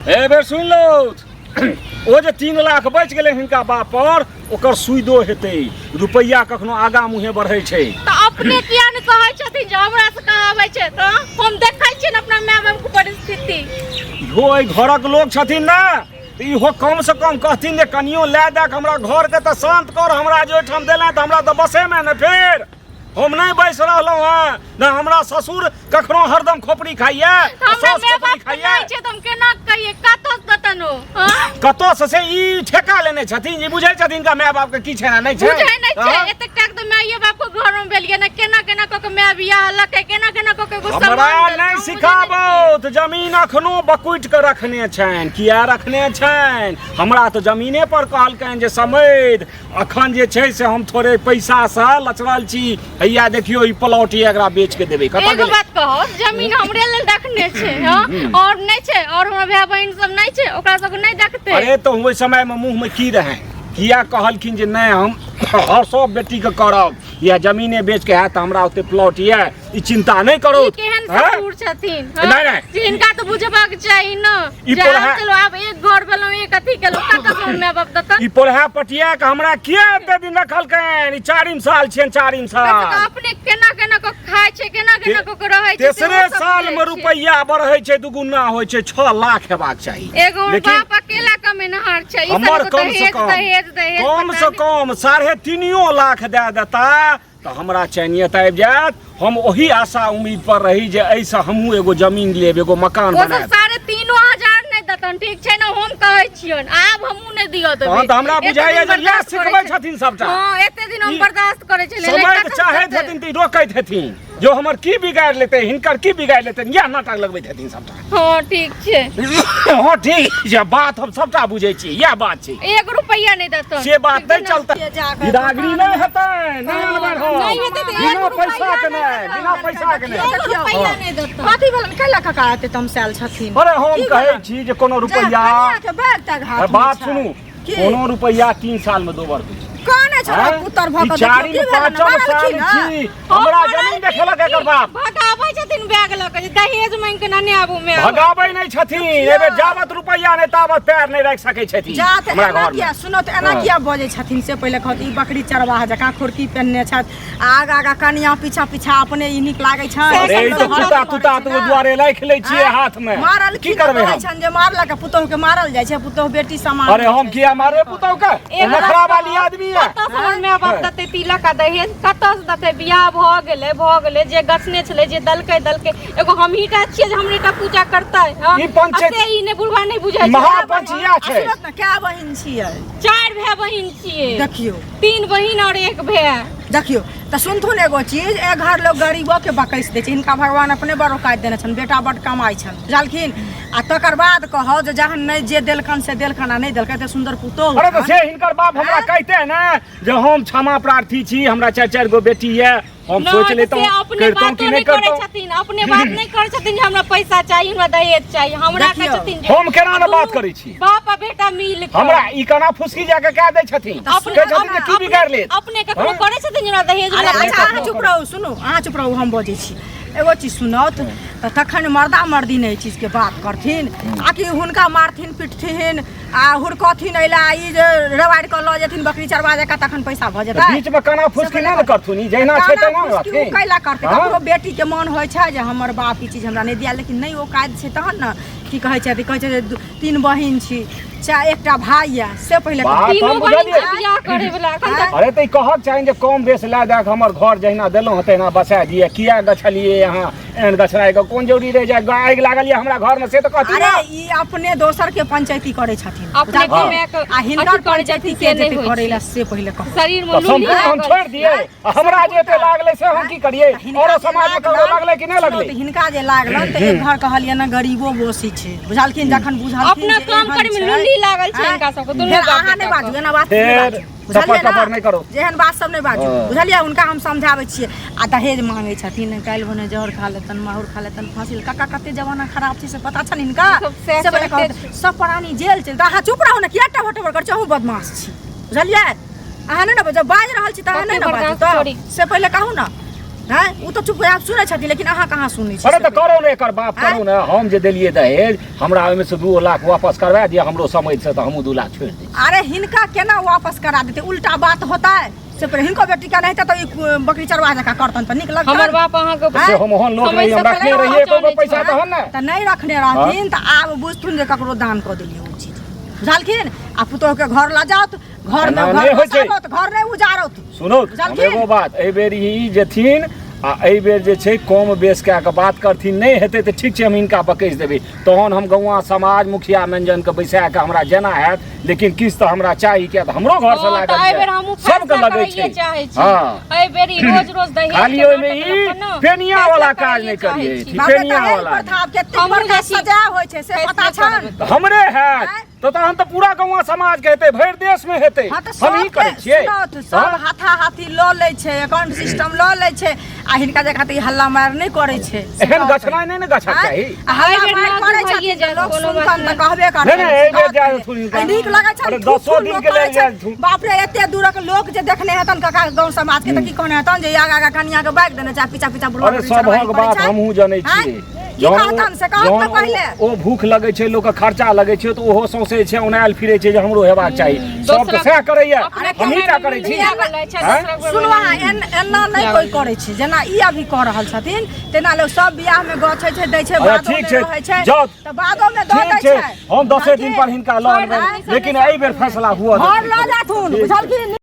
ए बेर सुनि लौ, ओ जे 3 लाख बचि गेलै हिनका बाप पर, ओकर सुइदो हेतै। रुपैआ कखनो आगा मुँहे बढ़ै छै। तऽ अपने किया ने कहै छथिन जे हमरा से कहाबै छै? तऽ हम देखै छियै ने अपना माय बाप के परिस्थिति। इहो एहि घरक लोक छथिन ने, तऽ इहो कम से कम कहथिन जे कनियो लए दए कऽ हमरा घरके तऽ शान्त कर। हमरा जे ओहिठाम देलनि तऽ हमरा तऽ बसेमे ने फेर हम नहि बैस रहलहुँ हेँ ने। हमरा ससुर कखनो हरदम खोपड़ी खाइए, हमरा साउस माय खोपड़ी बाप के खाइए। नहि छै तऽ हम केना कहियै? कतऽ से देतन ओ? हँ? कतऽ से? से ई ठेका लेने छथिन? ई बुझै छथिन हिनका माय बाप के की छै आ नहि छै? बुझै नहि छै। हँ? एतेक टाक तऽ माइए बाप के घर में भेलियै ने। केना केना कऽ के माय बियाह लकै, केना केना कऽ के एगो हमरा सामान देलकै, नहि हम बुझै सिखाबौ तऽ। जमीन अखनो बकुटि कऽ रखने छनि। किया रखने छनि? हमरा तऽ जमीने पर कहलकनि जे समैध, अखन जे छै से हम थोड़े पैसासँ लचरल छी, हैया देखियौ ई प्लॉट ये, एकरा बेच के देबै। कतऽ एगो गेलै? बात कहो, जमीन हमरे लेल रखने छै? हँ, और नहि छै? और हमरा भाय बहिन सब नहि छै? ओकरा सबके नहि देखते? अरे तऽ ओहि समयमे मुँहमे की रहै? किया कहलखिन जे नहि, हम हर सब बेटीके करब या जमीने बेच के हैत? हमरा ओते प्लॉट यऽ, ई चिंता नहि करू। ई केहन हैं? ससुर छथिन, हँ? नहि, नहि। जे हिनका तऽ बुझबाक चाही ने ई जे पोरहा- आब चलो, आब एक घर भेलहुँ, एक अथी केलहुँ, कतऽ से माय बाप देतन? ई पोरहा पटिया के हमरा किया एते दिन रखलकनि? ई चारिम साल छियनि, चारिम कम से कम साल। अपने केना केना कऽ खाइ छै, केना केना कऽ के रहै छै, तेसरे सेहो सब साल बुझै मे छियै। रुपैआ बढ़ै छै, दुगुना होइ छै, 6 लाख हेबाक चाही। एगो हमर लेकिन बाप अकेला कमेनहार छै। ई हमर सब कम से दहेज कम दहेज दहेज कम पता से नहि। कम 3.5 लाख दए देता तऽ हमरा चैनियत आबि जायत। हम ओही आशा उम्मीद पर रही जे एहिसँ हमहूँ एगो जमीन लेब, एगो मकान ओ सब बनायब। 3500 नहि देतन, ठीक छै ने? हम कहै छियनि, आब हमहूँ नहि दिअ देबै। तहन तऽ हमरा एते बुझाइए दिन जे इएह बर्दाश्त करै सिखबै छलियै। छथिन सबटा। हँ, एते दिन हम ई बर्दाश्त करै छलियै, समय लेकिन चाहैत कखन हेथिन तऽ ई रोकैत हेथिन जो हमर की बिगाड़ि लेतै, हिनकर की बिगाड़ि लेतै, इएह नाटक लगबैत हेथिन सबटा। हँ, ठीक छै। हँ, ठीक छै, बात हम सबटा बुझै छी, इएह बात छै। 1 रुपैआ नहि देतन। से बात ठीक नहि छै ने? चलतै। जा कऽ बिदागरी नहि हेतै, नहि अनबै हम। नहि हेतै तऽ एक बिना रुपैआ पैसा के नहि नहि, देतै। बिना पैसा के नहि। 1 रुपैआ नहि देतन। कथी भेलन? कैला काका एते तमसायल छथिन? अरे हम की कहै भेलन? छी जे कोनो रुपैआ कनिया के बैग तैग हाथ अरे मे बात छै। सुनू। की? कोनो रुपैआ 3 साल में दोबर होइ छै। काने छौ आँय? पुतर भऽ ई कऽ? चारिम देखियौ, की भेलन? पाँचम साल मारलखिन हँ? छी, हमरा जमीन देखेलक एकर बाप। भगाबै छथिन बैग लऽ कऽ जे दहेज मांगि कऽ नने आबू मे। भगाबै नहि छथिन, एबे जाबत रुपैआ नहि ताबत पैर नहि राखि सकै छथिन जा तऽ हमरा एना घर में। किया, सुनो तऽ, एना हँ। किया बजै छथिन से पहिले कहत। ई बकरी चरवाहा जकाँ खुरकी पहिनने छथि आ आगा आगा कनिया, पीछा पीछा अपने। ई नीक लागै छनि? अरे ई तऽ कुत्ता तुता तऽ ओहि दुआरे राखि लै छियै आँय? हाथ में। मारलखिन की करबै कहै हम? छनि जे मारलक पुतोहु के? मारल जाइ छै? पुतोहु बेटी समान अरे होइ हम छै। किया मारबै पुतहु के? एक नखरा वाली आदमी है। कतऽ से हमर माय बाप देतै तिलक आ दहेज? कतऽ से देतै? बियाह भऽ गेलै, भऽ गेलै। जे गछने छलै, जे दलकै दलकै। एगो हमही टा छियै जे हमरे टा पूजा करतै, हँ? ई पंचायत- आ से ई नहि, बुढ़वा नहि बुझै छै। महापंच इएह आ छै। सुनत ने, कए बहिन छियै? चारि भाय बहिन छियै। देखियौ। तीन बहिन और एक भाय। देखियौ तऽ सुनथुन एगो चीज, एक घर लोग गरीबो के बकैस दै छै। हिनका भगवान अपने बड़ औकात देने छनि, बेटा बड कमाइ छनि, बुझलखिन? आ तकर बाद कहौ जे जहन नहि जे देलकन से देलकन आ नहि देलकन, एते सुन्दर पुतोहु। अरे तऽ से हिनकर बाप हमरा कहिते ने जे हम क्षमा प्रार्थी छी, हमरा चारि चारि गो बेटी यऽ, हम नहि, सोच तऽ लेतहुँ से अपने करितहुँ बातो कि नहि नहि करै करितहुँ। छथिन, अपने बात नहि करै छथिन जे हमरा पैसा चाही, हमरा दहेज चाही। हमरा कहै देखियौ, छथिन जे हम केना ने आ बात दुनू करै छी? बाप आ बेटा मिल कऽ। हमरा ई केना फुसकी जाके कए दै छथिन? अपने कहै छथिन जे की बिगाड़ि लेत? अपने ककरो हँ? करै छथिन जे हमरा दहेज अरे वाला अच्छा, पैसा? अहाँ चुप रहू, सुनू, अहाँ चुप रहू, हम बजै छी। एगो चीज सुनौत तऽ तखन मर्दा मर्दी ने एहि चीजके बात करथिन आ कि हुनका मारथिन पिटथिन आ हुड़कथिन अइला, ई जे रवाड़ि कऽ लऽ जेथिन बकरी चरवा जकाँ, तखन पैसा भऽ जेतै? बीच में काना फुसकी नहि ने करथुन, ई जहिना छै काना तहिना ने फुसकी ओ रहथिन। कैला करतै? हँ? ककरो बेटीके मन होइ छै जे हमर बाप ई चीज हमरा नहि दिया, लेकिन नहि औकात छै तहन ने। की कहै छै? कहै छै जे तीन बहिन छी, चाहे एकटा भाय यऽ, से पहिले बात कहू। तीनू हम बहिन बुझलियै। छै बियाह करे वाला एखन तक। अरे तऽ ई कहक चाही जे कम बेस लए दए कऽ हमर घर जहिना देलहुँ हँ तहिना बसा दिअ। किया गछलियै अहाँ? एहन गछराइके कोन जरूरी रहै? जे आगि लागल यऽ हमरा घरमे, से तऽ कहती अरे ने। ई अपने दोसर के पंचायती करै छथिन, अपने बुझलखिन? के माय के आ हिनकर अथी करै पंचायती छथिन के से नहि जेतै होइ करै छै। लए, से पहिले कहू। शरीर मे तऽ लुल्ली सम्पूर्ण हम लागल छोड़ि दियै आ हमरा जे एते लागलै से हम की करियै? हिनका औरो जे समाजमे ककरो लागलन- लागलै कि नहि सुनू लागलै? तऽ हिनका जे लागलन तऽ एक घर कहलियै ने, गरीबो बोसी छै, बुझलखिन? जखन बुझलखिन अपना जे काम एहन करे में छै, लुल्ली लागल छै आँय? हिनका सबके, दुनू फेर बाप अहाँ नहि बेटा बाजू के। एना बात नहि फेर बाजू, बुझलियै टपर टपर ने? नहि करू। जेहन बात सब नहि बाजू। हँ। बुझलियै? हुनका हम समझाबै छियै आ दहेज मांगै छथिन, काल्हि भने जहर खा लेतन, माहुर खा लेतन, फांसी। काका, कते जमाना खराब छै से पता छनि हिनका? सब सएह से पहिले चलते कहत, सब प्राणी जेल चलि। तऽ अहाँ चुप रहू ने, किया टबर टबर करै छी? अहूँ बदमाश छी, बुझलियै? अहाँ नहि ने जब बाजि रहल छी तऽ अहाँ नहि ने कते बाजू बर्दाश्त करी। तऽ, से पहिले कहू ने। हैं ओ तऽ चुप आब सुनै छथिन लेकिन अहाँ कहाँ सुनै छी अरे तऽ करो ने एकर बाप करो ने हम जे देलियै दहेज हमरा ओहिमे से 2 लाख वापस करवा दिअ हमरो समझ से तऽ हमहूँ 2 लाख छोड़ि दै अरे हिनका केना वापस करा देतै उल्टा बात होतै से पर हिनको बेटी के नहीं तऽ ई बकरी चरवा जकाँ करतन तऽ नीक लगतन हमर बाप अहाँके से हम ओहन लोक समय नहीं हम से रखने पहिले रहियै एको गो पहुँचा पैसा तहन ने तऽ नहि रखने रहथिन तऽ आब बुझथुन जे ककरो दान कऽ देलियै ओ चीज बुझलखिन आ पुतोहके घर लऽ जाउत घरमे एना घर नहि होइ छै। बसाबत घर नहि उजारत सुनू हम बुझलखिन? एगो बात एहि बेर ई जेथिन आ एहि बेर जे छै कम बेस कए कऽ बात करथिन नहि हेतै तऽ ठीक छै हम हिनका बकैस देबै तहन हम गौआँ समाज मुखिया व्यंजनके बैसा कऽ हमरा जेना हैत लेकिन किछु तऽ हमरा चाही किया तऽ हमरो घरसँ हँ, तऽ लागल एहि बेर छै हमहूँ सबके फैसला लगै करैये छै चाहै छी हँ एहि बेर ई रोज रोज दहेज खाली के ओहिमे नाटक ई अपन ने पेनिया वाला फैसला काज नहि करैये चाहै करियै छी। बाप रे, पेनिया दहेज वाला प्रथा आब कतेक हमहूँ बड़का जाइ छी। सजा होइ छै से फैसला पता छनि करबै। तऽ हमरे हैत आँय? तऽ तहन तऽ पूरा गौआँ समाजके हेतै भरि देशमे हेतै हँ तऽ हमही सबके करै छियै सुनत सब हँ? हाथा हाथी लऽ लै छै अकाउंट सिस्टम लऽ लै छै आ हिनका जकाँ तऽ ई हल्ला मार नहि करै छै से एहन कहत। गछनाइ नहि ने गछक आँय? चाही आ हल्ला एहि बेर मार नाजू करै भइए छथिन जायत, लोक कोनो बात सुनतन तऽ नहि। कहबे करतन नहि, नहि, एहि बेर जाय देथुन हिनका। आ नीक लगै छनि अरे थू दसो थू दिन लोक के करै लेल छै। जाय देथुन। बाप रे एते दूरक लोक जे देखने हेतन काका गाँव समाज के तऽ की कहने हेतन जे आगा आगा कनिया के बाइक देने छै आ पीछा पीछा बुढ़वा अरे बकरी चरवाही सभक करै बात छै। हमहूँ जनै आँय? छियै की कहतन से कहत जहन तऽ पहिले ओ भूख लगै छै लोकके खर्चा लगै छै तऽ ओहो सौंसे छै औनायल फिरै छै जे हमरो हेबाक चाही सब तऽ सएह करैया अपने हमही टा करै छी आँय? सुनू अहाँ एना नहि कोइ करै छै जेना ई अभी कऽ रहल छथिन तेना लोक सब बियाहमे गछै छै दै छै अच्छा, बादोमे ठीक छै, रहै छै जाउ। तऽ बादोमे दऽ ठीक दै छै छै हम दसे दिन पर हिनका लऽ अनबै लेकिन एहि बेर फैसला हुअ घर लऽ जाथुन बुझलखिन।